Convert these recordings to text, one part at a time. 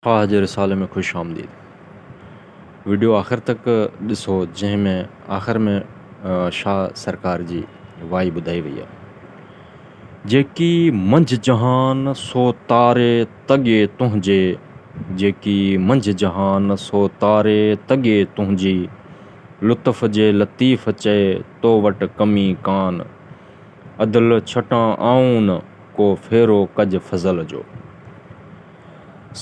شاهه جي رسالي ۾ خوش آمديد. وڊيو آخر تڪ ڏسو جنهن ۾ آخر ۾ شاهه سرڪار جي وائي ٻڌائي وئي آهي. جيڪي منجھ جهان سو تاري تڳي تنهنجي جيڪي منجھ جهان سو تاري تڳي تنهنجي لطف جي لطيف چئي تو وٽ ڪمي ڪان عدل ڇٽان آئون نه ڪو ڦيرو ڪج فضل جو.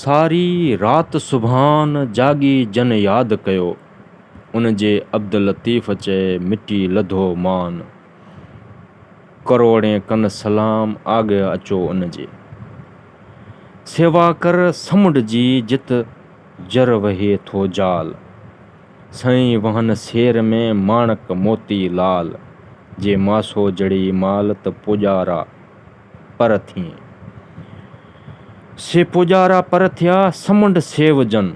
ساري رات سبحان جاڳي جن ياد ڪيو، ان جي عبد لطيف چئي مٽي لڌو مان. ڪروڙين ڪن سلام آڳهه اچو ان جي. سيوا ڪر سمنڊ جي جت جر وهي ٿو جال. سئين وهن سير ۾ ماڻڪ موتي لال. جي ماسو جڙئي مال ته پوڄارا پر ٿئين. سي پوڄارا پر ٿيا، سمنڊ سيو جن.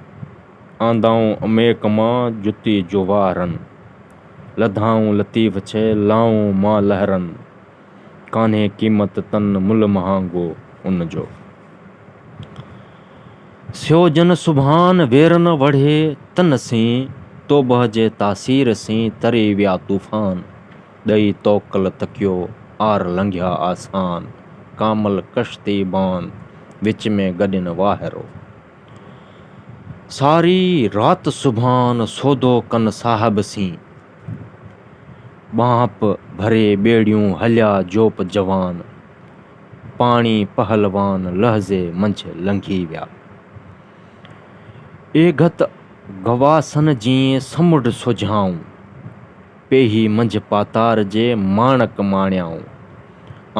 آندائون اميڪ مان، جتي جوواهرن. لڌائون لطيف ڇي، لائون مان لهرن. ڪانهي قيمت تن، ملهه مهانگو ان جو. سيو جن سبحان، وير نه وڙهي تن سين. توبهه جي تاثير سين، تري ويا طوفان. ڏئي توڪل تڪيو، آر لنگهيا آسان، ڪامل ڪشتي بان، وچ ۾ گڏين واهرو. ساري رات سبحان، سودو ڪن صاحب سين. ٻانهپ ڀري ٻيڙيون، هليا جوپ جوان. پاڻي پهلوان، لحظي منجهه لنگهي ويا. اي گت غواصن جيئن، سمنڊ سجهائون. پيهي منجهه پاتار جي ماڻڪ ماڻيائون،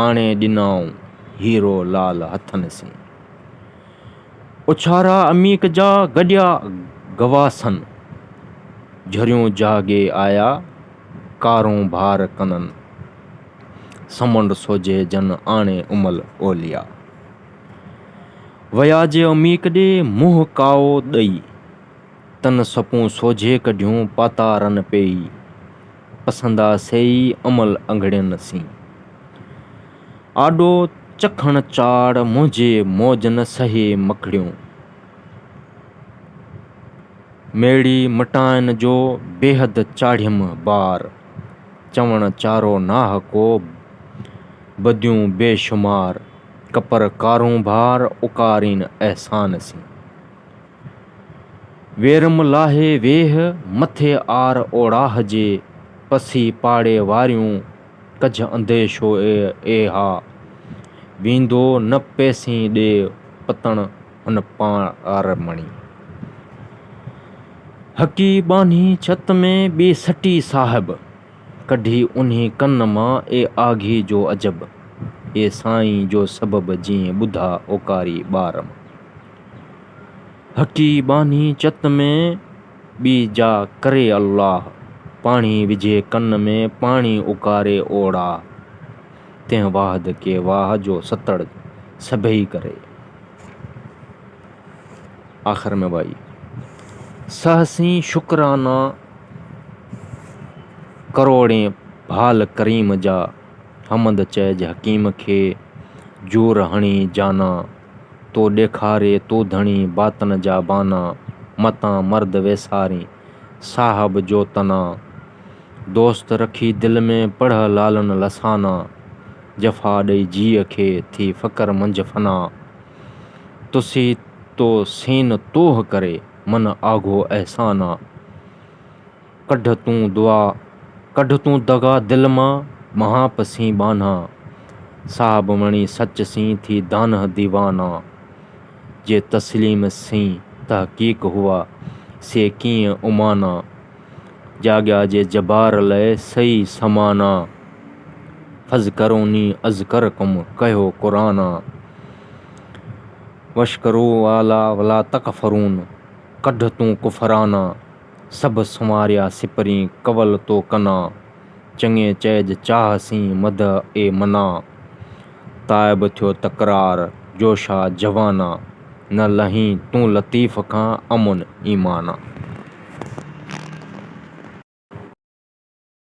آڻي ڏنائون هيرو لال هٿن سين. اڇارا عميق جا گڏيا غواصن، جھريون جاڳي آيا ڪارونڀار ڪنن. سمنڊ سوجهي جن آڻي امل اولياء. ويا جي عميق ڏي منهن ڪائو ڏئي. تن سپون سوجهي ڪڍيون پاتارن پيئي، پسندا سيئي عمل انگڙين سين. آڏو چکڻ چاڙ منهنجي موج نه سهي مکڙيون. ميڙي مٽائن جو بيحد چاڙهيم بار. چوڻ چارو ناهه ڪو بديون بي شمار. ڪپر ڪارونڀار اڪارين احسان سين. ويرم لاهي ويهه، مٿي آر اوڙاهه جي، پسي پاڙي واريون، ڪجهه انديشو اي ها، ويندو نه پيسين ڏي، پتڻ هن پار مڻي. حقي ٻانهي ڇت ۾، ٻي سٽي صاحب، ڪڍي انهي ڪن مان، اي آگهي جو عجب، اي سائين جو سبب، جيئن ٻڌا اوڪاري ٻار مان. حقي ٻانهي چت ۾، ٻي جا ڪري الله. پاڻي وجهي ڪن ۾، پاڻي اڪاري اوڙاهه. تنهن واحد ڪي واهه، جو ستڙ سڀئي ڪري. آخر ۾ وائي. سهسين شڪرانا ڪروڙين ڀال ڪريم جا. حمد چئج حڪيم کي، جور هڻي جانا. تو ڏيکاري تو ڌڻي باطن جا بانا، متان مرد ويسارين صاحب جو تنا. دوست رکي دل ۾ پڙهه لالن لسانا، جفا ڏئي جيء کي ٿي فقر منجهه فنا. تسي تو سين توهه ڪري من آگهو احسانا. ڪڍ تون دعا، ڪڍ تون دغا دل مان، مهاپ سين ٻانها. صاحب وڻي سچ سين ٿي دانهه ديوانا. جي تسليم سين تحقيق هئا، سي ڪيئن امانا. جاڳيا جي جبار لئه سئي سمانا. فاذڪروني اذڪرڪم ڪهيو قرآنا. واشڪروا ولا تڪفرون ڪڍ تون ڪفرانا. سڀ سنواريا سپرين ڪول تو ڪنا، چڱي چئج چاهه سين مدح اي منا. تائب ٿيو تڪرار جوشا جوانا، نه لهين تون لطيف کان امن ايمانا.